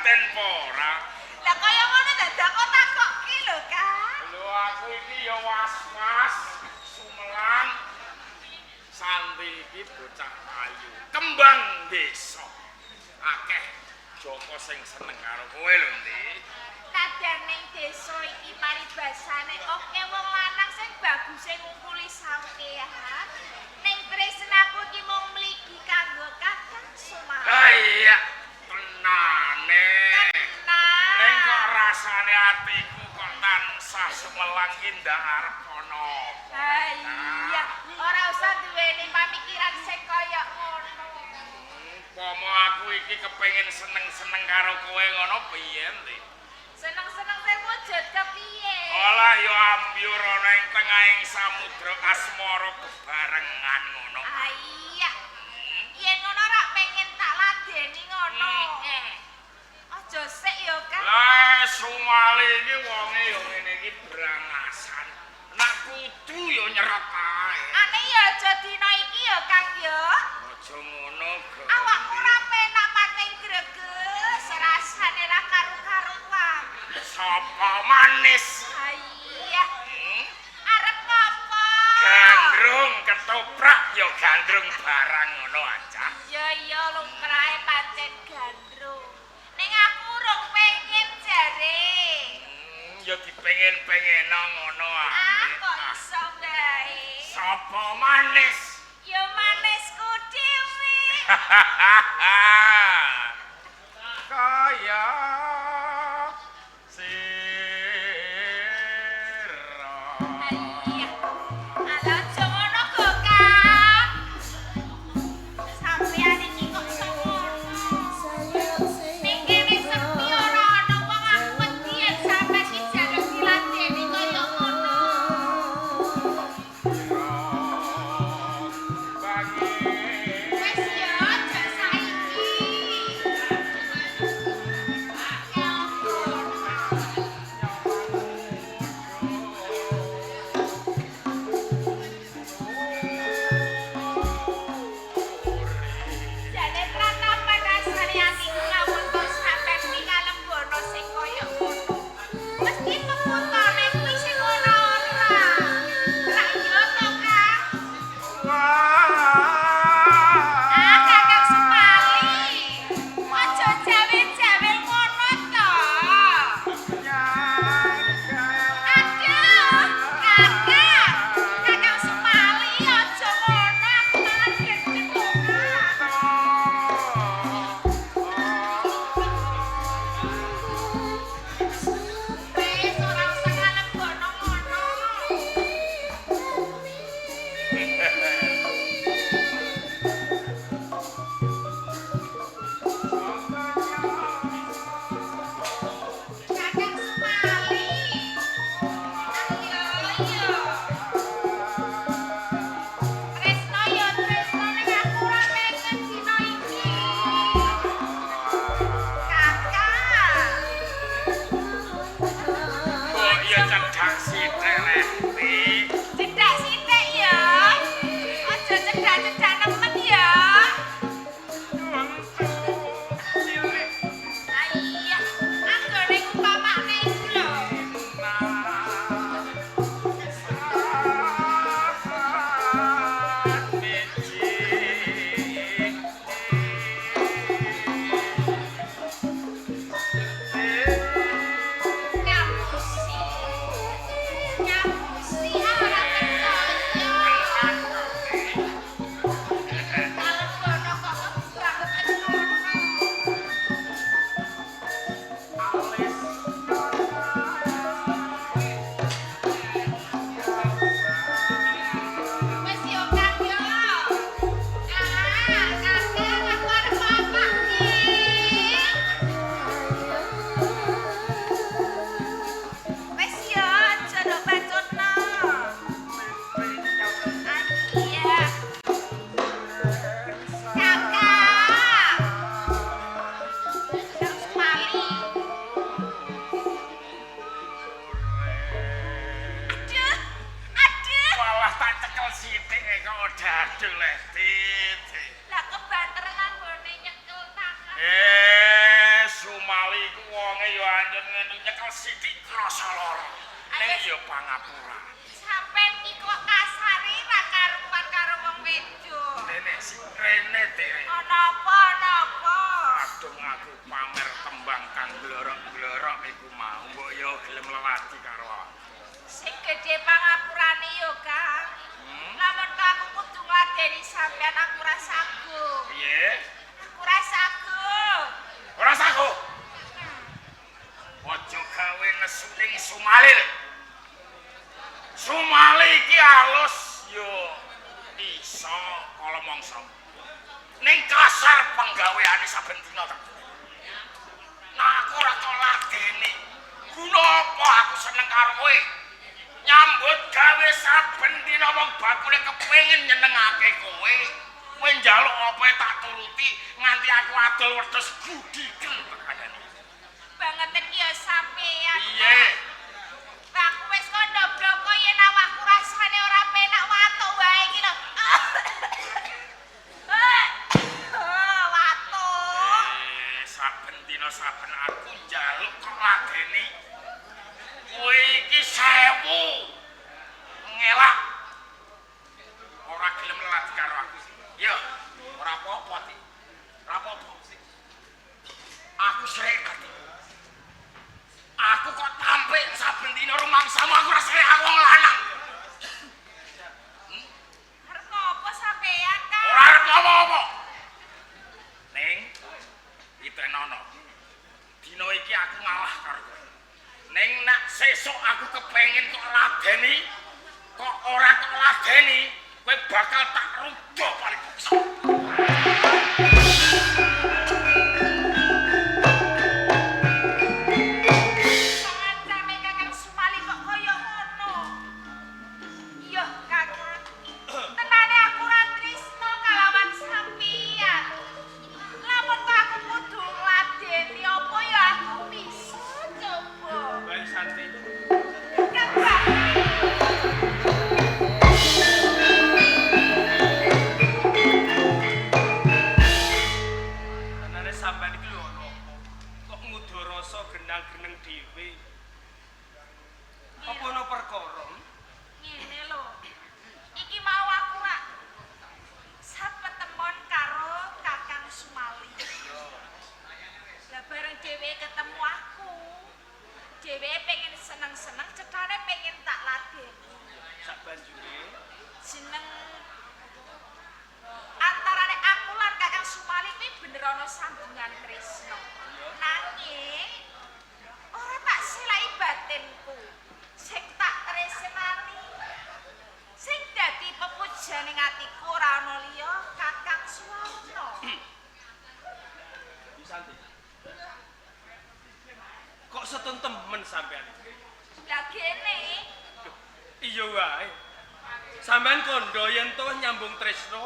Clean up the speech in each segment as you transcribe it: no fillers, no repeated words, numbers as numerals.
kebaten apa ora? Lah kaya ngono dadak kok takokke lho, Kang. Lho aku iki ya was-was sumelang. Santi iki bocah ayu, kembang desa. Akeh Joko sing seneng karo kowe lho, Ndi. Nadyan ning desa iki paribasane oke wong lanang sing baguse ngungkuli sampeyan. Ning tresnaku iki mung mligi kanggo Kakang Sumali. Ha iya, tenane. Tenan. Ning kok rasane atiku kok tansah sumelang ki ndak arep ana. Ha iya, ora usah duweni pamikiran sing kaya ngono. Umpama aku iki kepengin seneng-seneng karo kowe ngono piye, Ndi? Seneng-seneng sing wujud kepiye? Olah ya ambyur ana ing tengahing samudra asmara bebarengan ngono. Ah iya. Yen ngono ora pengen tak ladeni ngono. Aja sik ya, Kang. Lah Sumali iki wonge ya ngene iki brangasan. Nak kudu ya nyerot ae. Ane ya aja dina iki ya, Kang ya. Aja ngono, Gong. Awakku ora penak pating greges, rasane ra karu-karuan. Sapa manis? Ah iya, Hmm? arep ngopo? Gandrung ketoprak ya gandrung barang ngono aja. Ya iya lumrahe pancen gandrung. Ning aku urung pengen jare. Ya dipengen-pengeno ngono Ah ae. kok iso bae. Sapa manis? Ya manisku dhewe. Kaya sira. Iya. Alah aja ngono kok, Kang. Sampeyan iki kok iso ngono. Ning kene sepi ora ana wong aku wedi yen sampeyan iki jaluk diladeni kaya ngono. Wis ya, aja saiki. Ya ampun. Jane tratapan rasane atiku lamun to sampeyan kuwi kalembono sing kaya ngono. Mesti peputone kuwi sing ora-ora. Ra iya to, Kang? Ah, Kakang Sumali. Aja jawel-jawel ngono to. Aduh, Kakang. Kakang Sumali aja ngono, aku malah gendeng lho, Kang. Wis ora usah ngalebono ngono. Kakang Sumali. Ayo, ayo. Tresno ya tresno ning aku ora pengen dina iki. Kakak. Kok ya cedhak sithik Lehti. Cedak sithik ya. Aja cedak-cedak nemen ya. Ah iya, anggone umpamakne iku lho. Ngapusi. Ngapusi ah, ora percaya. Kalebono kok kebangetan ngono. Wis yo Kang yo. Ah, Kakang aku arep apa iki? Wis yo, aja ndok bacotno. Ah iya. Kakak. Kakang Sumali. Aduh, aduh. Walah tak cekel sithik kok dadul Lehti. Lah kebanteran anggone nyekel tangan. Eh, Sumali Nyekel sithik krasa lara. Ning ya pangapura. Sampeyan iki kok kasare ra karuan karo wong wedok. Rene sing rene Tere. Ana apa ana apa? Kadung aku pamer tembang kang glorok-glorok iku mau mbok ya gelem leladi karo aku. Sing gedhe pangapurane yo, Kang. Lamun aku kudu ngladeni sampeyan aku ora saguh. Piye? Aku ora saguh. Ora saguh. Aja gawe nesu ning Sumalil. Sumali iki alus yo iso kala mangsa. Ning kasar penggaweane saben dina ta. Nah aku ora tok ladeni. Guna apa aku seneng karo kowe? Nyambut gawe saben dina wong bakule kepengin nyenengake kowe. Kowe njaluk apa tak turuti nganti aku adol wedhus gudiken tekane. Bangeten ki ya sampeyan. Piye? Aku wis kandha bloko yen awakku rasane ora penak watuk wae iki lho. Watuk. Saben dina saben aku njaluk kok ladeni. Kowe iki 1000. Ngelak. Ora gelem leladi karo aku. Ya, ora apa-apa, Ti. Ora apa-apa. Aku srek ati. Aku kok tampik saben dina rumangsamu aku ora srek aku wong lanang. Arep ngopo sampeyan, Kang? Ora arep apa-apa. Ning, ditenono. Dina iki aku ngalah karo kowe. Ning nek sesuk aku kepengin kok ladeni, kok ora kok ladeni, kowe bakal tak rujuk paling peksa. Pengancame Kakang Sumali kok kaya ngono. Iya, Kakang. Tenane aku ora tresna kalawan sampeyan. Lamun kok aku kudu ngladeni apa ya aku bisa coba. Baik Santi. Kembang. Tenane sampean iki lho ana apa? Kok ngudu rasa genang-geneng dhewe? Apa ana perkara? Ngene lho. Iki mau aku rak sapetemon karo Kakang Sumali. Lah bareng dhewe ketemu aku. Dhewe pengen seneng-seneng, cethane pengen tak ladeni. Sak banjure Jeneng antarane aku lan Kakang Sumali kuwi bener ana sambungan tresna. Nanging ora tak selai batinku. Sing tak tresnani, sing dadi pepujane atiku ora ana liya Kakang Suwarno. Yu Santi. Kok setun temen sampean iki? Lah gene Duh, iya wae. Sampean kandha yen to nyambung tresna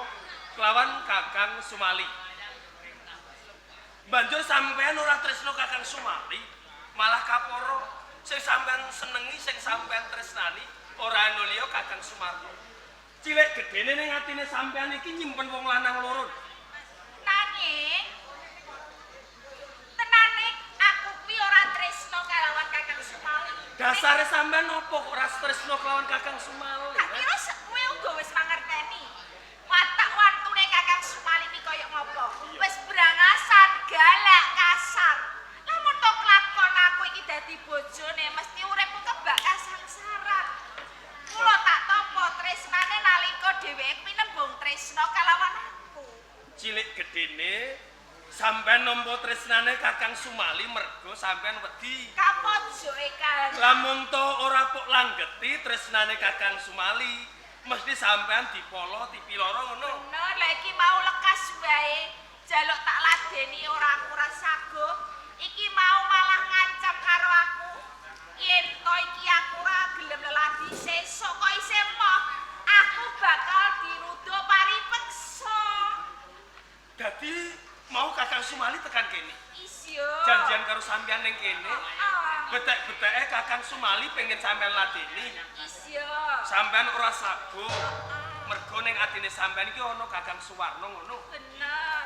kelawan Kakang Sumali. Banjur sampean ora tresna Kakang Sumali, malah kaporo sing sampean senengi, sing sampean tresnani ora ana liya Kakang Sumarno. Cilik gedene ning atine sampean iki nyimpen wong lanang loro. Nanging tenane aku kuwi ora tresna kalawan Kakang Sumali. Dasare sampean opo kok ora tresna kelawan Kakang Sumali? Tak kira kowe uga wis mangerteni. Watak wantune Kakang Sumali iki kaya ngopo? Wis brangasan, galak, kasar. Lamun to klakon aku iki dadi bojone mesti uripku kebak kasangsaran. Mula tak tampa tresnane nalika dheweke kuwi nembung tresna kalawan aku. Cilik gedene sampean nampa tresnane Kakang Sumali mergo sampean wedi. Kapojoke kan. Lamun to ora pok langgeti tresnane Kakang Sumali, mesti sampean dipolo dipiloro ngono. Bener, lah iki mau lekas wae. Jaluk tak ladeni ora aku ora saguh. Iki mau malah ngancam karo aku. Yen to iki aku ora gelem leladi sesuk kok isih emoh, aku bakal dirudo paripeksa. Dadi mau Kakang Sumali tekan kene. Isyo. Janjian karo sampean ning kene. Heeh. Betek-beteke Kakang Sumali pengen sampean ladeni. Isyo. Sampean ora saguh. Mergo ning atine sampean iki ana Kakang Suwarno ngono. Bener.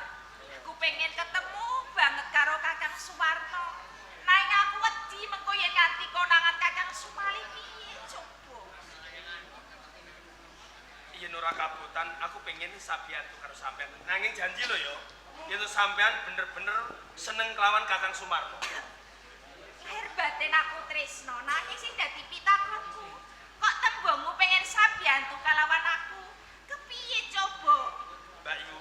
Aku pengen ketemu banget karo Kakang Suwarno. Nanging aku wedi wedi mengko yen nganti konangan Kakang Sumali piye coba? Yen ora kabotan, aku pengen sabiyantu karo sampean. Nanging janji lho ya, yen sampean bener-bener seneng kelawan Kakang Sumarno. Lahir batin aku tresno, nanging sing dadi pitakonku, kok tembungmu pengen sabiyantu kalawan aku? Kepiye coba? Mbak Yu.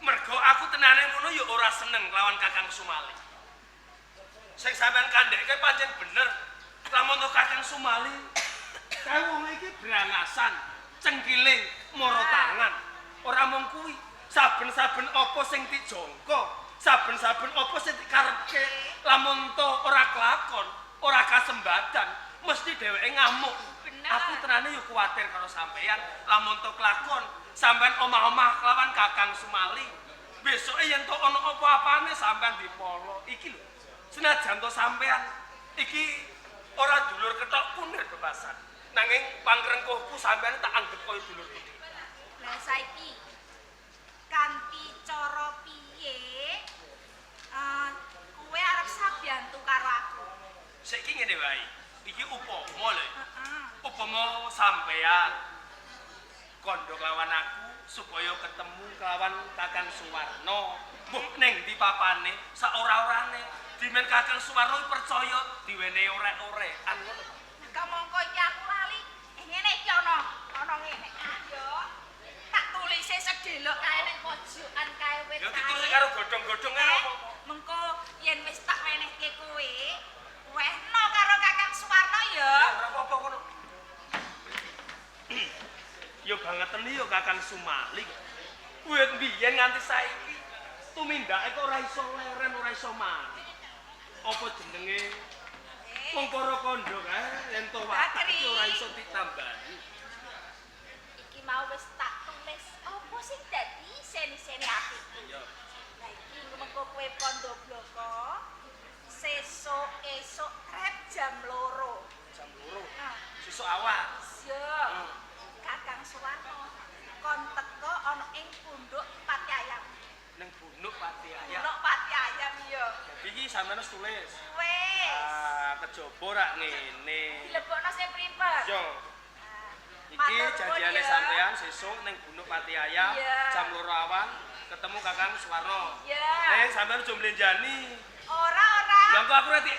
Mergo aku tenane ngono ya ora seneng kelawan Kakang Sumali. Sing sampean kandheke pancen bener. Lamun to Kakang Sumali kae wong iki brangasan, cengkiling, moro tangan. Ora mung kuwi, saben-saben apa sing dijangka, saben-saben apa sing dikarepke, lamun to ora kelakon, ora kasembadan, mesti dheweke ngamuk. Bener. Aku tenane yo kuwatir karo sampeyan, lamun to kelakon, sampeyan omah-omah kelawan Kakang Sumali. Besoke yen to ana apa-apane sampeyan dipolo. Iki lho, senajan to sampeyan iki ora dulur kethok kunir bebasan. Nanging pangrengkuhku sampeyan tak anggep kaya dulurku dhewe. Lah saiki kanthi cara piye kowe arep sabiyantu karo aku? Saiki ngene wae. Iki upama lho. Heeh. Upama sampeyan kandha kelawan aku supaya ketemu kelawan Kakang Suwarno. Mbuh ning ndi papane sak ora-orane. Dimen Kakang Suwarno percaya diwenehi orek-orekan ngono. Lah kok mongko iki aku lali. Ngene iki ana, ana ngene. Ayo. Tak tulise sedelok kae ning pojokan kae wit Ya kae. ditulis karo godhong-godhong kae apa-apa. Mengko yen wis tak wenehke kowe, wehno karo Kakang Suwarno ya. Ya ora apa-apa kono. Ya bangeten yo Kakang Sumali. Wit mbiyen nganti saiki tumindake kok ora iso leren, ora iso mari. Apa jenenge wong para kandha kae yen to watak iki ora iso ditambahi. Iki mau wis tak tulis apa sing dadi seni-seni atiku. Iya. Lah iki mengko kowe pondo bloko. Sesuk esuk trep jam 2. Jam 2. Nah, Sesuk awal. yo. Kakang Suwarno kon teko ana ing punduk Pati Ayam. Ning Bunuk Pati Ayam. Punduk Pati Ayam yo. Dadi iki sampeyan wis tulis. Wis. Ah, kejaba rak ngene. Dilebokno sing primpet. Yo. Ah, Iki matur nuwun janjiane ya. sampean sesuk ning Bunuk Pati Ayam Iya. jam 2 awan ketemu Kakang Suwarno. Iya. Ning sampean aja mlenjani. Ora ora. Lah kok aku ora di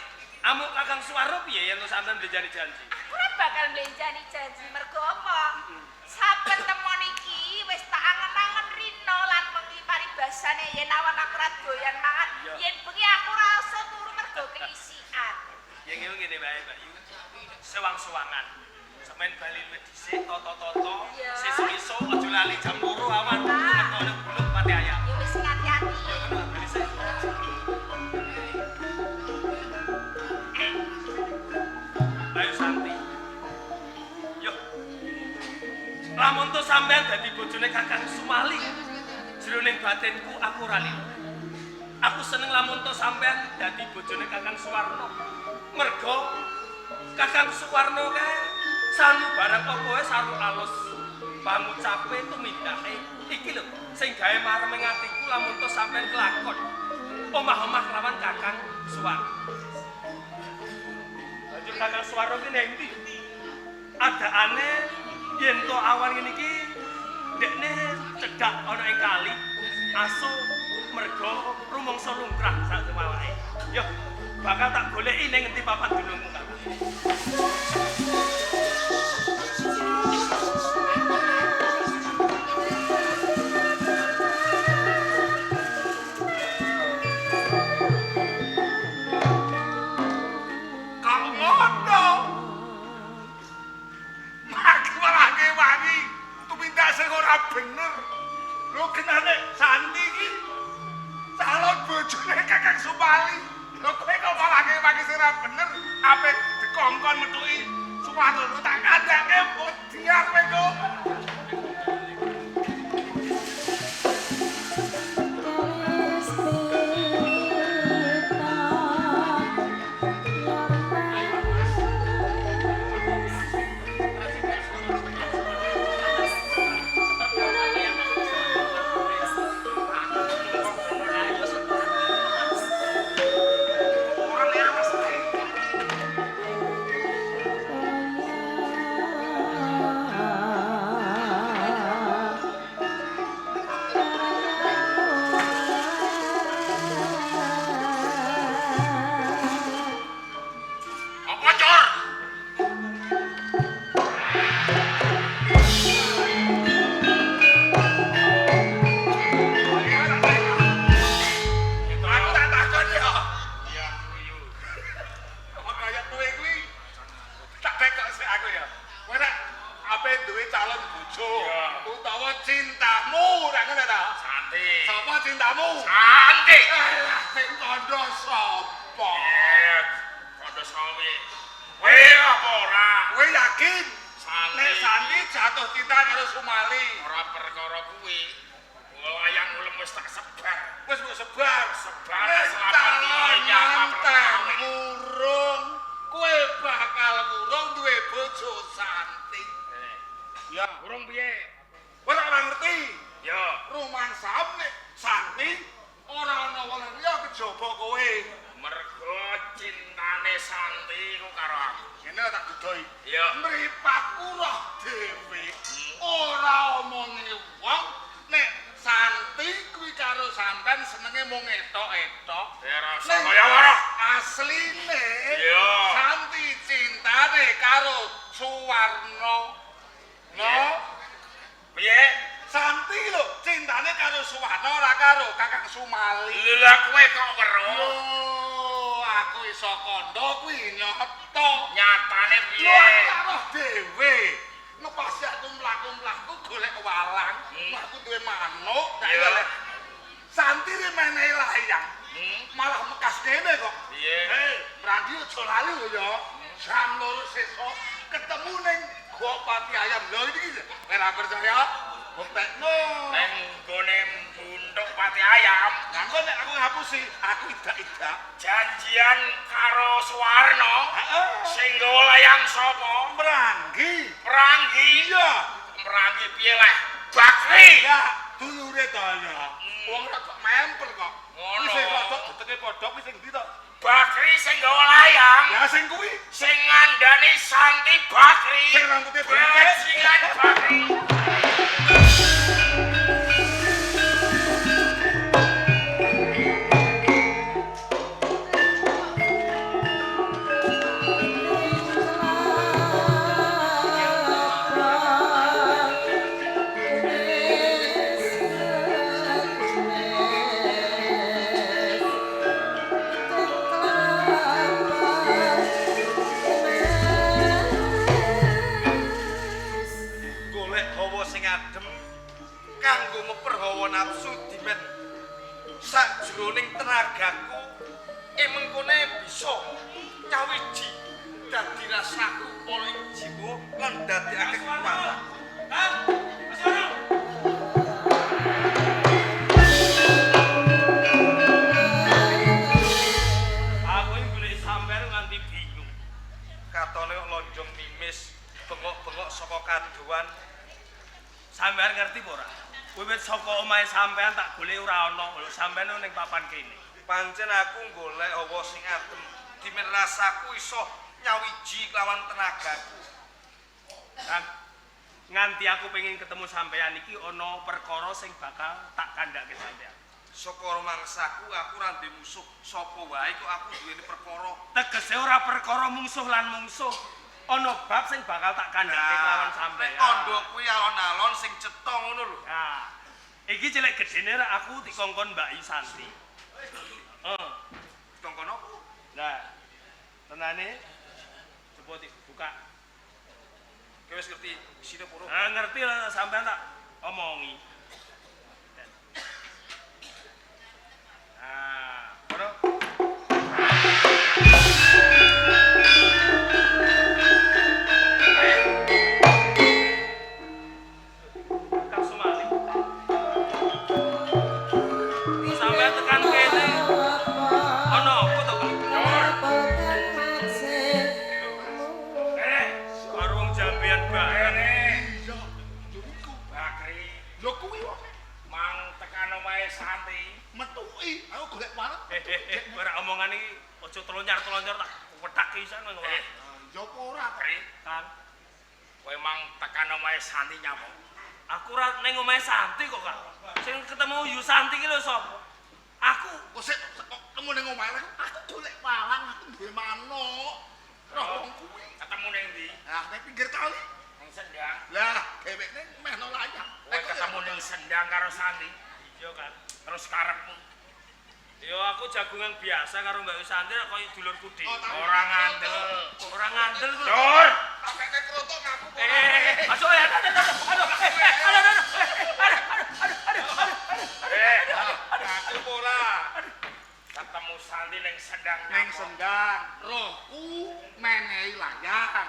amuk Kakang Suwarno piye yen sampean mlenjani janji? Aku ora bakal mlenjani janji mergo apa? Saben temon iki wis tak angen-angen rino lan wengi paribasane yen awan aku ora doyan mangan, Iya. yen bengi aku ora iso turu mergo keisian. Ya ngene wae, Mbak Yu. Sewang-sewangan. Sampeyan bali luwih dhisik toto-toto. Iya. Sesuk esuk aja lali jam 2 awan Ah. teko ning Bunuk Pati Ayam. Ya wis ngati-ati. Ya ngono bali sik. Ayo Santi. Yo. Lamun to sampean dadi bojone Kakang Sumali, jroning batinku aku ora lilo. Aku seneng lamun to sampean dadi bojone Kakang Suwarno. Mergo Kakang Suwarno kae sanu barang apa wae saru alus. Pangucape tumindake iki lho sing gawe marem ing atiku lamun to sampean kelakon. Omah-omah lawan Kakang Suwarno. Banjur Kakang Suwarno ki ning ndi? Adaane yen to awan ngene iki ndekne cedhak ana ing kali asu mergo rumangsa lungkrah sak sewawake. Yo, bakal tak goleki ning ngendi papan dunungmu, Kakang. Kok ngono? Mak malah ngewangi tumindak sing ora bener. Lho kenane Santi iki calon bojone Kakang Sumali. Lho kowe kok malah ngewangi sing ora bener, ape dikongkon metuki Suwarno tak kandhake modiar kowe kok. Ora lewas. cintamu? Santi. Alah, sing kandha sapa? Kandha sapa? Kowe apa ora? Kowe yakin? Santi. Nek Santi jatuh cinta karo Sumali. Ora perkara kuwi. Wayang ulem wis tak sebar. Wis mbok sebar. Sebar Nek selapan calon nyawa manten murung, kowe bakal murung duwe bojo Santi. Ya, Urung piye? kowe ora ngerti. Ya, Rumangsam nek Santi ora ana wong liya kejaba kowe. Mergo cintane Santi iku karo aku. Ngene tak dudoi. Iya. Mripatku roh dhewe. Ora omonge wong nek Santi kuwi karo sampean senenge mung etok-etok. Ya rasa Ning kaya ora. Asline Iya. Santi cintane karo Suwarno. No, Piye? Santi lho cintane karo Suwarno ora karo Kakang Sumali. Lha kowe kok weruh? Lho, aku iso kandha kuwi nyata. Nyatane Lho piye? aku tak roh dhewe. Ngepasi aku mlaku-mlaku golek walang, aku duwe manuk, tak Iya. golek. Santi menehi layang. Malah mekas kene kok. Piye? Hei, Brandi aja lali lho ya. Jam 2 sesuk ketemu ning Gua Pati Ayam. Lho iki kowe ora percaya? Buktekno. Neng nggone buntuk pati ayam, Lah engko nek aku ngapusi, aku idak-idak. Janjian karo Suwarno. Heeh. Sing nggawa layang sapa? Meranggi. Meranggi. Iya. Meranggi piye leh? Bakri. Ya, dulure to ya. Wong rada memper kok. Ngono. Kuwi sing rada deteke padha kuwi sing ndi to? Bakri sing nggawa layang. Ya sing kuwi. Sing ngandani Santi Bakri. Sing rambute bengkek. Bajingan Bakri. Golek hawa sing adem kanggo meper hawa nafsu dimen sakjroning tenagaku ing mengkone bisa nyawiji dadi rasaku ana ing jiwa lan dadekake kekuatan. Kang, Mas Warno. Aku iki golek sampean nganti bingung. Katone kok lonjong mimis, bengok-bengok saka kadohan. Sampean ngerti apa ora? Wiwit saka omahe sampean tak golek ora ana, lho sampean ning papan kene. Pancen aku golek hawa sing adem, dimen rasaku iso nyawiji kelawan tenagaku. Kang, nganti aku pengen ketemu sampean iki ana perkara sing bakal tak kandhake sampean. Saka rumangsaku aku ora ndek musuh, sapa wae kok aku duweni perkara. Tegese ora perkara mungsuh lan mungsuh. Ana bab sing bakal tak kandhake kelawan sampean. Nek kandha kuwi alon-alon sing cetha ngono lho. Nah, iki cilik gedene rek aku dikongkon Mbak Yu Santi. Heeh. Dikongkon apa? Lah, tenane coba dibuka. Kowe wis ngerti isine apa ora? Ah, ngerti lah sampean tak omongi. Nah, ngono. Kang Sumali. Sampean tekan kene. Ana apa to, Kang? Eh, karo wong jambean bareng. Iya, yo iku. Bakri, Yo kuwi wong mang tekan omahe Santi. metuki, aku golek walet. Ora omongan iki aja telonyar-telonyor tak wethak pisan ngono. Ya apa ora kok? Bakri, Kang. Kowe mang tekan omahe Santi nyapa? Aku ora ning omahe Santi kok, Kang. Sing ketemu Yu Santi ki lho sapa? Aku. Kok sik kok ketemu ning omahe aku golek walang, aku duwe manuk. Roh wong kuwi. Ketemu ning ndi? Lah ning pinggir kali. Ning Sendang. Lah dhewekne mehno layang. Kowe ketemu ning Sendang karo Santi. Iya, Kang. Terus karepmu? Ya aku jagungan biasa karo Mbak Yu Santi kaya dulurku dhewe. Ora ngandel. Ora ngandel ku lho. Dur. Sampe krotok ngaku kok. Aduh, aduh, aduh, aduh, aduh, aduh, aduh, aduh, aduh, aduh, aduh, aduh, aduh, Sendang, rohku menehi layang.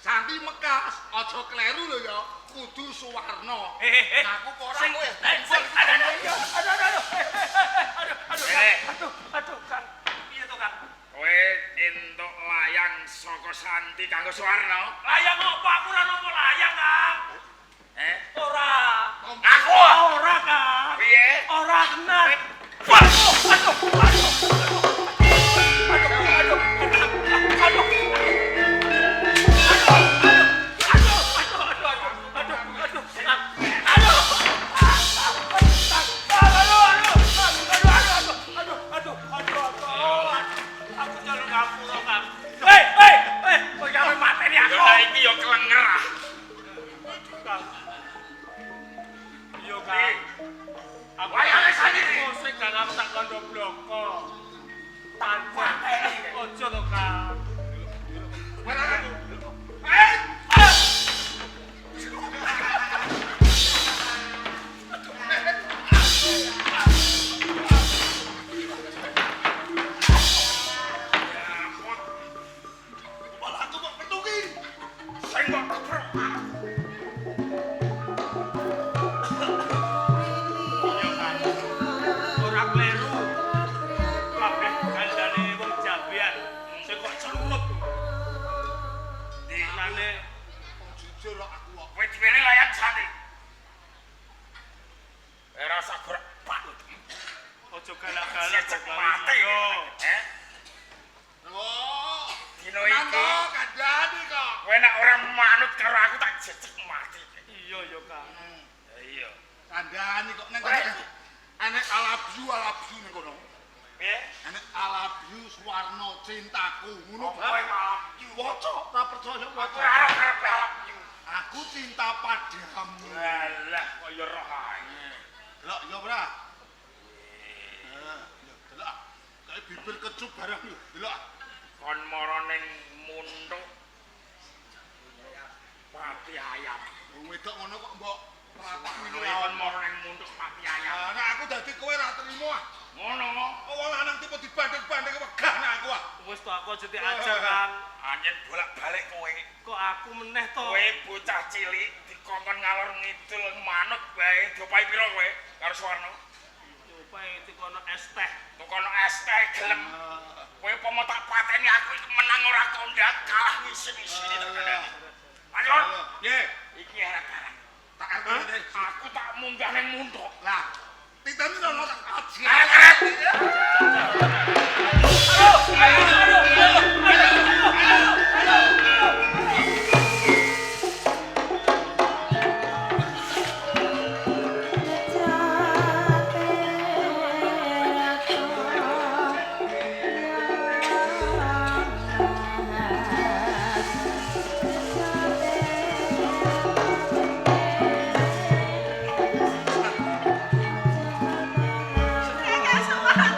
Santi mekas, aja kleru lho ya, kudu Suwarna. Aku kok ora kowe. Aduh, aduh, aduh, aduh, aduh, Kang. Piye to, Kang? Kowe entuk layang saka Santi kanggo Suwarna. Layang apa? Aku ora nampa layang, Kang. Eh? Ora. Aku Ora, Kang. Piye? Ora tenan. Aduh, aduh, aduh. Aduh, aduh, aduh. Aduh, aduh, aduh, aduh, aduh. Aduh, aduh, aduh, aduh, aduh, aduh, aku njaluk ngapura, Kang. Hei, hei, hei, kok gawe mateni aku. Ya iki ya kelenger ah. Kang. Iya, Kang. Aku Wayahe Santi. Sing Kang aku tak kondo bloko. Tanpa ojo to, Kang. Eh, malah aku kok petuki. Sing kok keprok. Iya, Kang. Ora kleru. Kabeh kandhane wong Jabian sing kok celurut. Anane Wong jujur kok aku kok. Kowe diwene layang Santi. Ora usah gerak pak. ojo galak-galak Jejek kok mati. Yo. Eh? Oh. Dino Tenan iki to, kandhani kok. kowe nek ora manut karo aku tak jejek mati. Iya yo, Kang. Ya iya. Kandhani kok nang kono. Enek alabyu ning kono. Piye? Enek alabyu Suwarna cintaku ngono Apa kowe malam yu? Waca, ora percaya waca. Ora arep arep alap yu. Aku cinta padamu. Walah kaya roh ae. Delok ya ora? Heeh, ya delok. ah. Kayak bibir kecup barang lho, delok. ah. Kon mara ning muntuk pati ayam. Wong wedok ngono kok mbok pratak Kowe ngono kon mara ning muntuk pati ayam. Ah, nek aku dadi kowe ora trimo ah. Ngono. Wong lanang tipe dibanding-banding wegah nek aku ah. Wis to aku aja diajar, Kang. Anjen bolak-balik kowe. Kok aku meneh to? Kowe bocah cilik dikongkon ngalor ngidul manut wae diopahi pira kowe karo Suwarna? Coba dikono es teh. Tukono es teh gelem. Kowe pomo tak pateni aku iki menang ora kondang kalah ngisin-isini tak kandhani. Lanjut. Piye? Iki arep barang. Tak arep Aku tak munggah ning muntuk. Lah, titeni rono tak aji. Arep. Kakak Suwarno.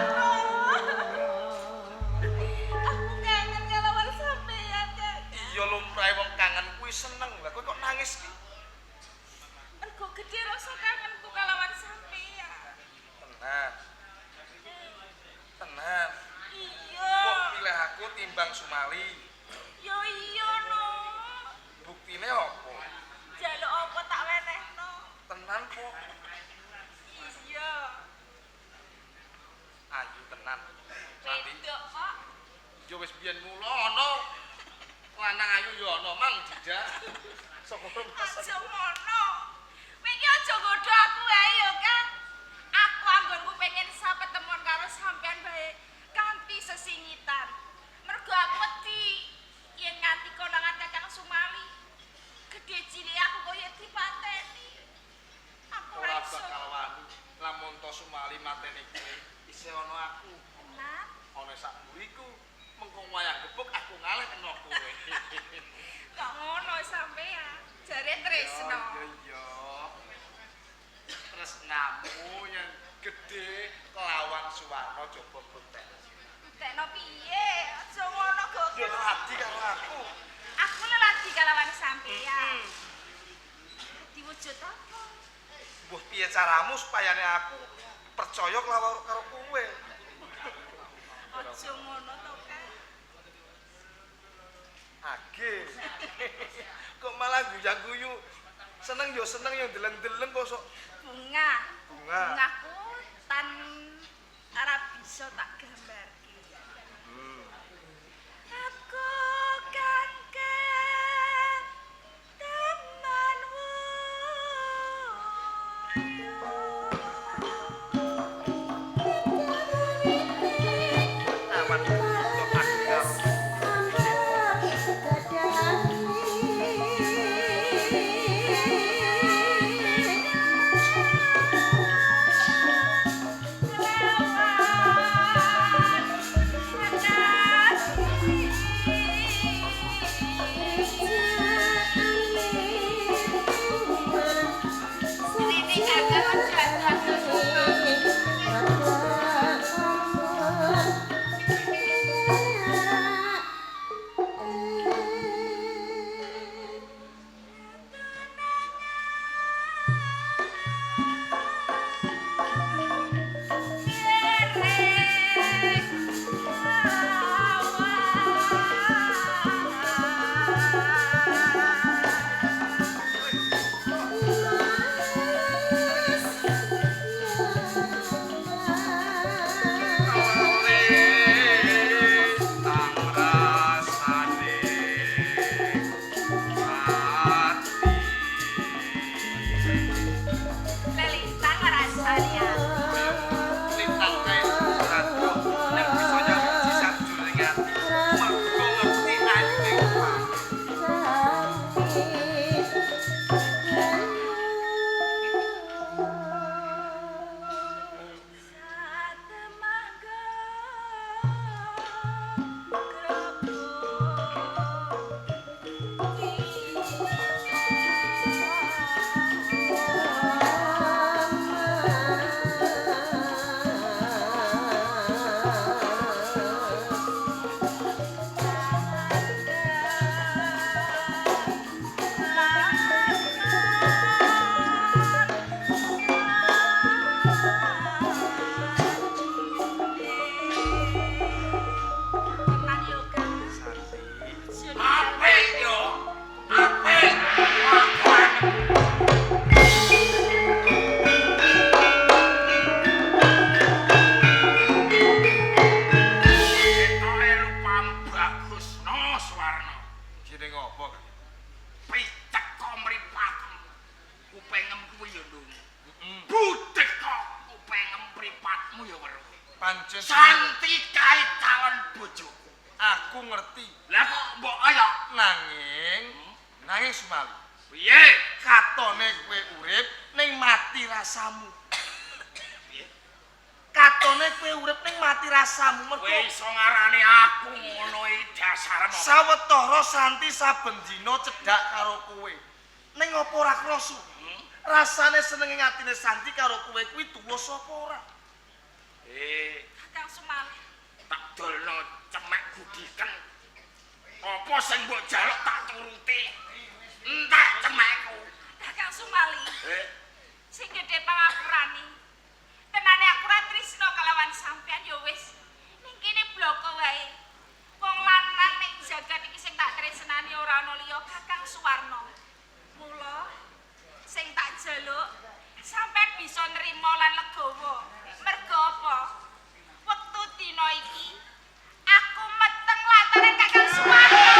Aku kangen kalawan sampeyan, Kak. Iya lumrahe wong kangen kuwi seneng. Lah kowe kok nangis ki? Mergo gedhe rasa kangenku kalawan sampeyan. Tenan. Tenan. Iya. Kok pilih aku timbang Sumali? Yo iya no. Buktine apa? Jaluk apa tak wenehno. Tenan kok. Iya. Ayu tenan. Santi. Wedok kok. Ya wis biyen mula ana lanang ayu ya ana mang dijak. Saka Aja ngono. Kowe iki aja nggodho aku wae yo, Kang. Aku anggonku pengen sapetemon karo sampean bae kanthi sesingitan. Mergo aku wedi yen nganti konangan Kakang Sumali. Gedhe cilik aku koyo dipateni. Aku ora ora iso. bakal wani. Lamun to Sumali mateni kowe, isih ana aku. Tenan. Ana sak mburiku. Mengko wayang gebuk aku ngalih kena kowe. Kok ngono sampean? Jare tresno. Iya iya. Tresnamu yang gede kelawan Suwarna coba bukten. Buktekno piye? Aja ngono kok. Yo ladi karo aku. Aku lelaki kalawan sampean. Diwujud apa? Mbuh piye caramu supayane aku percaya kelawan karo kowe? Aja ngono to, Kang. Age. Kok malah guyu-guyu. Seneng yo seneng yo deleng-deleng kok sok Bunga. Bunga. Bungaku tan ora bisa tak gambarke. Aku kangkang teman awan kok aku. Ini kakak aja. Tang rasane ati. Lelintang rasanya. Lintang kae rado nek bisa nyawiji sajroning ati. Mergo ngerti ayune kuwi. Tenan yo, Kang. Santi. Apik yo. Apik. Apik. Ketoke rupamu bagus no Suwarno. Jenenge apa, Kang? Picek kok mripatmu. Kupingem kuwi ya ndung. Budhek kok kupingem mripatmu ya weruh. Pancen Santi kae calon bojoku. aku ngerti. Lah kok mbok ayo Nanging nanging Sumali, piye? katone kowe urip ning mati rasamu. Katone kowe urip ning mati rasamu mergo Kowe iso ngarani aku ngono iki dasarmu. sawetara Santi saben dina cedhak karo kowe. Ning apa ora krasa? Rasane senenge atine Santi karo kowe kuwi tulus apa ora? Eh, Kakang Sumali. tak dolno cemek gudiken. Apa sing mbok jaluk tak turuti. Entek cemekku. Kakang Sumali. Eh, Sing gedhe pangapurane. Tenane aku ora tresno kalawan sampean ya wis. Ning kene bloko wae. Wong lanang ning jagat iki sing tak tresnani ora ana liya Kakang Suwarno. Mula sing tak jaluk sampean bisa nrimo lan legowo. Mergo apa? Wektu dina iki aku meteng lantaran Kakang Suwarno.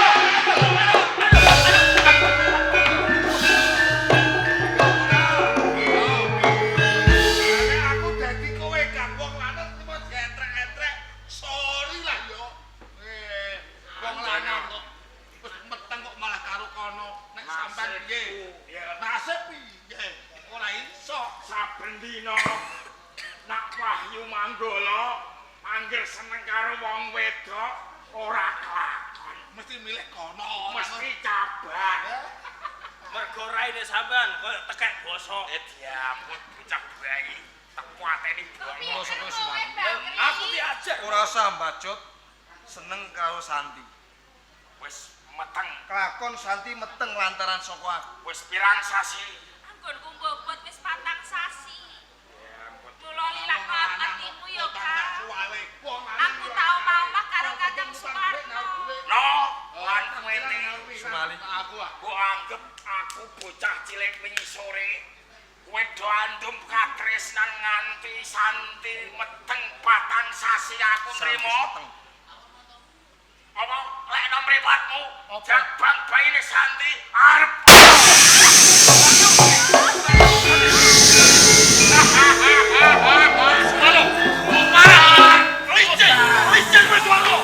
Nek aku dadi kowe Kang wong lanang trimo dietrek-etrek. Sorry lah yo. Eh, wong lanang kok wis meteng kok malah karo kono. Nek sampean piye? Ya. Nasib piye? Ora iso. Saben dina nak Wahyu Manggala angger seneng karo wong wedok ora kelakon. Mesti milih kono. Mesti cabar. Mergo raine sampean koyo tekek bosok. Eh diampun bocah bayi. Tak pateni Kok piye buang. saka kowe, Sumali? Bang Kri? Aku diajar. Ora usah mbacut seneng karo Santi. Wis meteng. Kelakon Santi meteng lantaran saka aku. Wis pirang sasi. Anggonku mbobot wis 4 sasi. Ya ampun. Mula lilakno atimu ya, Kang. Wong lanang Aku tau katresnan nganti Santi meteng patang sasi aku nrimo. Apa lekno mripatmu jabang bayine Santi arep Licin wis Suwarno.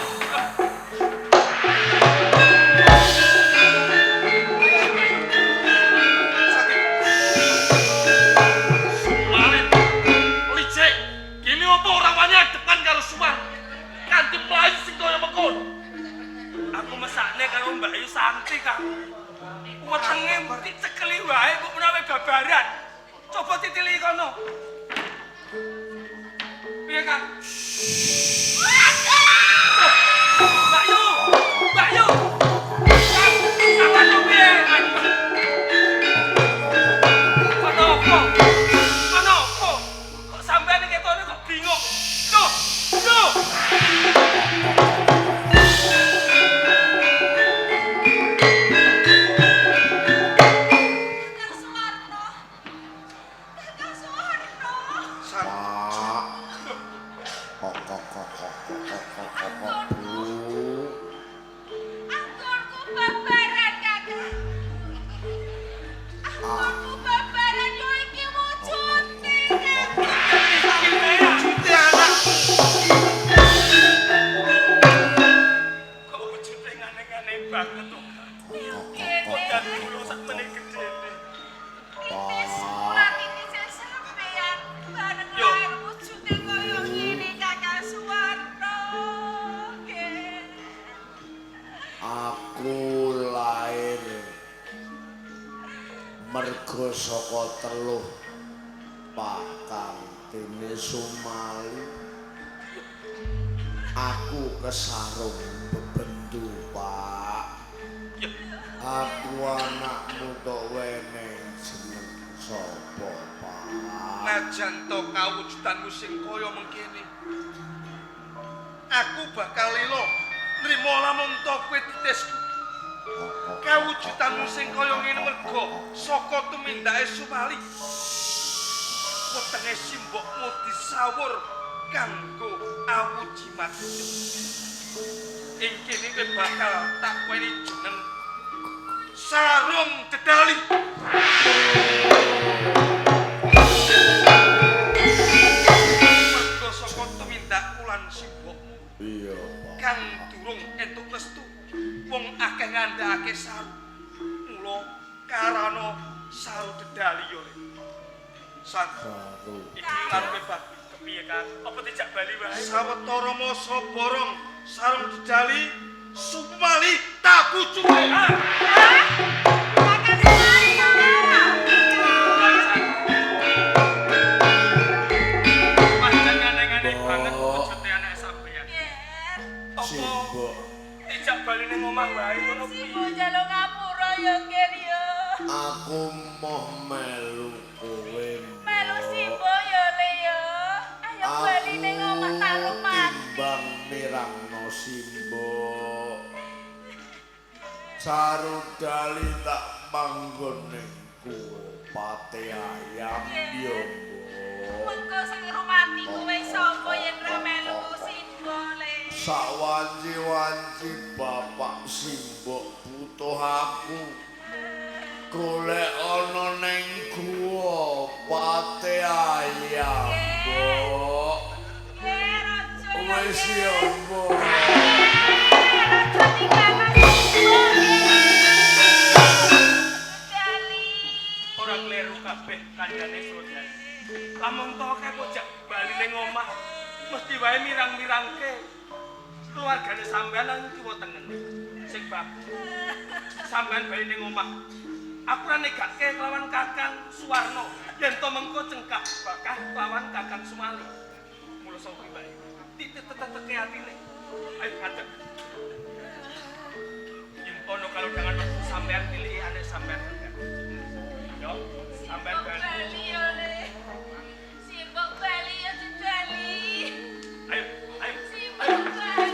Sumalit. Licik. Gini apa ora wani adepan karo Sumar? Kanthi mlayu sing kaya mengkono. Aku mesakne karo Mbak Yu Santi, Kang. Wetenge dicekeli wae kok menawa babaran. Coba titili kono. Piye, Kang? Mbak Yu! Mbak Yu! Kang, kapan piye? Kono apa? Kono apa? Kok sampean iki ketone kok bingung? Duh! Duh! Kakang Suwarno. Kakang Suwarno. Pak. Kok kok kok kok kok kok kok kok Bu. Anggonku babaran, Kakang. Anggonku babaran yo iki wujude, Kakang. Wujude anakku. Kok wujude ngane-ngane banget to, Kang. Yo Kok kene. dan kula sakmene gedene. Titis kula titise sampean bareng Yo. lahir wujude kaya ngene Kakang Suwarno. Nggih. Aku lair mergo saka teluh Pak Kantine Sumali. Aku kesarung bebendu, Pak. Aku anakmu tok weneh jeneng sapa, Pak? Najan to kawujudanmu sing kaya mengkene. Aku bakal lilo nrimo lamun to kowe titisku. Kawujudanmu sing kaya ngene mergo saka tumindake Sumali. Wetenge simbokmu disawur kanggo awu jimat. Ing kene kowe bakal tak weni jeneng Sarung Dedali. Mergo saka tumindak lan simbokmu Iya, Pak. kang durung entuk restu wong akeh ngandhakake saru. Mula karana Saru Dedali yo Le. San Saru. Iki lan bebas kepiye, Kang? Apa dijak bali wae? sawetara masa borong Sarung Dedali Sumali tak bujuke. Ah! Kakang Suwarno. Pancen ngane-ngane banget wujude anak sampean. Nggih. Apa Simbok. dijak bali ning omah wae ngono piye? Simbok njaluk ngapura ya nggih ya. Aku moh melu kowe. Mbok. Melu simbok ya Le ya. Ayo bali ning omah tak Aku rumati. timbang mirangno simbok. Sarudali tak manggon ning kuwo pate ayam ya mbok. Mengko sing ngrumati kowe sapa yen ra melu simbok Le. Sawanci-wanci bapak simbok butuh aku. Golek ana ning guwa pate ayam mbok. Nggih, raja ya. Wis ya mbok. Raja tinggalno simbok. Dali. Ora kleru kabeh kandhane Srodani. Lamun to kae kok jak bali ning omah mesti wae mirang-mirangke keluargane sampean lan kiwa tengene. Sing bagus. Sampean bali ning omah. Aku ora negake kelawan Kakang Suwarno yen to mengko cengkah bakah kelawan Kakang Sumali. Mula sapa iki, Mbak? Titik-teteke atine. Ayo ngadeg. Yen ono kalodhangan wektu sampean pilih anek sampean. Yo, sampean Simbok bali. bali ya Le. Simbok bali ya Dali. Ayo, ayo. Simbok bali.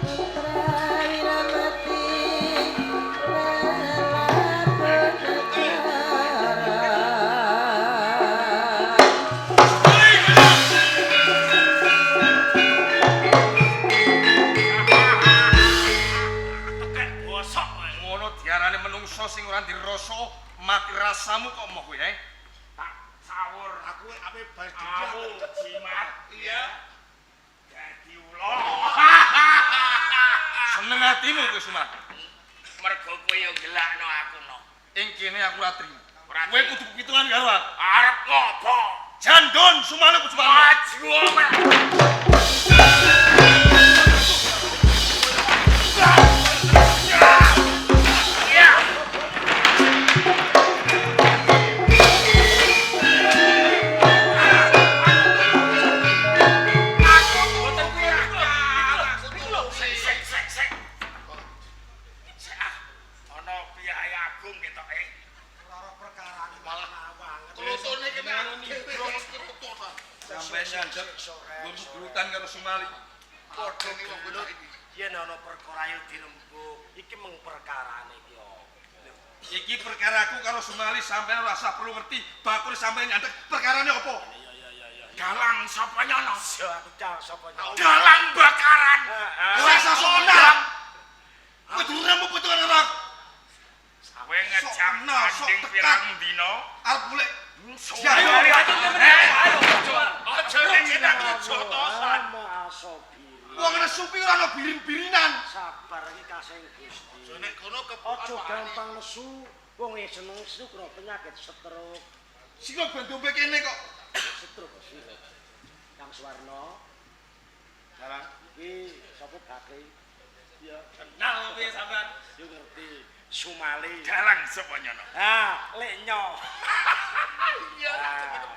Ayo. ula sing ora dirasa mati rasamu kok moh kowe, eh? Tak sawur Aku ape bales awu dendam. jimat. Iya. Dadi ula. Seneng atimu kowe Sumali. Mergo kowe yo gelakno aku no. Ing kene aku ora trimo. Ora Kowe kudu pitungan karo aku. Arep ngopo? Jandon Sumali kudu Sumarno. Maju ora. Ya. Mboten kuwi niku lho. Sik sik sik sik. Sik ah. Ana piyai agung ketoke. Klotone kene aku dhewe kok ta. Sampai nyandek nggon gelutan karo Sumali. Padha ni wong gelut iki. Yen ana perkara yo dirembug, iki mung perkarane iki apa? Iki perkaraku karo Sumali sampeyan ora usah perlu ngerti. Bakul sampeyan nyandek perkarane apa? Dalang sapa nyono? Ya aku cah sapa nyono. Dalang bakaran. Ora usah sok kenal. Kowe duremu pitungan karo aku. Kowe ngejak Sok kenal, sok tanding tekan. pirang dina? Arep golek Ayo, Ayo, Aja ning kene aku jotosan. Wong nesu kuwi ora ono birin-birinan. Sabar iki kasih Gusti. Nek kono Aja gampang nesu, wong e seneng nesu kena penyakit stroke. Sing kok ben dombe kene kok. Stroke sih. Kang Suwarno, Dalang. iki sapa Bakri? Ya, kenal piye sampean? Yo ngerti Sumali. Dalang sapa nyono? Ah, leknyo. Iya.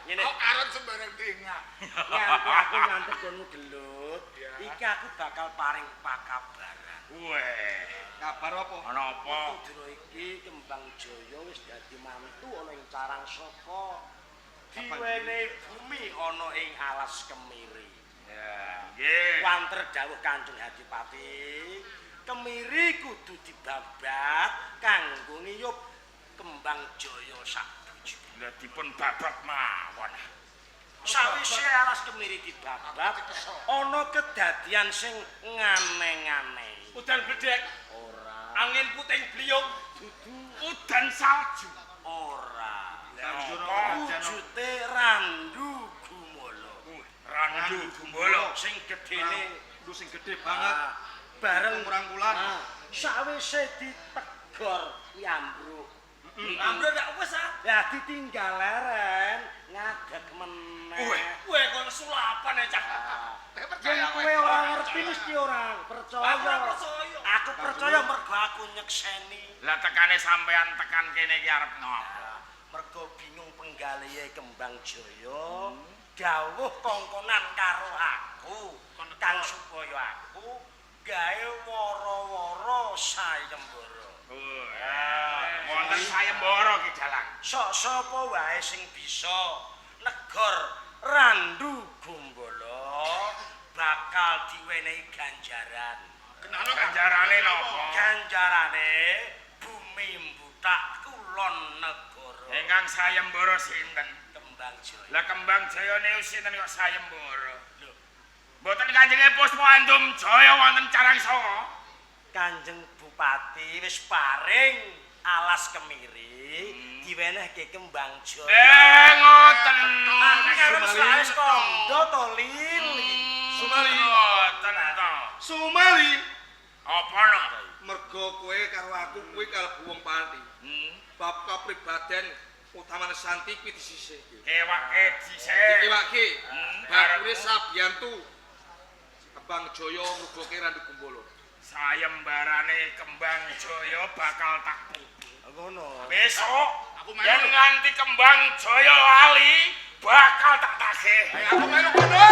Ngene. Kok aran sembarang dengah. Nganti aku ngantek gonmu gelut, iki aku bakal paring pakabaran. Weh, Kabar apa? ana apa? Dina iki Kembang Jaya wis dadi mantu ana ing Carang Saka. Diwenehi bumi ana ing alas Kemiri. Ya, nggih. Wanter dawuh Kanjeng Hadipati, Kemiri kudu dibabat kanggo ngiyup Kembang Jaya sak bojo. Lah dipun babat mawon. Sawise alas Kemiri dibabat, ana kedadian sing ngane-ngane. Udan bledek, Ora, angin puting beliung, Udan salju. ora. Apa? Wujute Randu Gumala. Randu Gumbala. Sing gedene Lu sing gede banget. ah, bareng Rangkulan. Ah, sawise ditegor kuwi ambruk. Ambruk ndak wis ah. Lah ditinggal leren ngadeg meneh. Weh. Kowe kon sulapan ya cah. Yen kowe ora ngerti mesti ora percaya. Aku ora percaya. Aku percaya mergo aku nyekseni. Lah tekane sampean tekan kene iki arep ngopo? Mergo bingung penggalihe Kembang Jaya, dawuh kongkonan karo aku, kang supaya aku gawe wara-wara sayembara. Wonten sayembara ki dalang. Sok sapa wae sing bisa negor Randu Gombala bakal diwenehi ganjaran. Kenano Ganjarane napa? Ganjarane bumi mbutak kulon negara Ingkang sayembara sinten? Kembang Jaya. Lah Kembang Jaya niku sinten kok sayembara? Lho. Mboten Kanjenge Puspa Andum Jaya wonten Carang Saka. Kanjeng Bupati wis paring alas Kemiri diwenehke Kembang Jaya. Ngoten. Aku karo wis kandha to Lil. Sumali. Ngoten to. Sumali. Apa no? Mergo kowe karo aku kuwi kalebu wong pati. Bab kapribaden utamane Santi kuwi disisihke. Kewake dhisik. Dikewake. Bakure Sabiantu. Kembang Jaya ngrugoke Randu Gumbala. Sayembarane Kembang Jaya bakal tak pupu. Ngono. Besok Aku melu. yen nganti Kembang Jaya lali bakal tak tagih. Aku melu kono.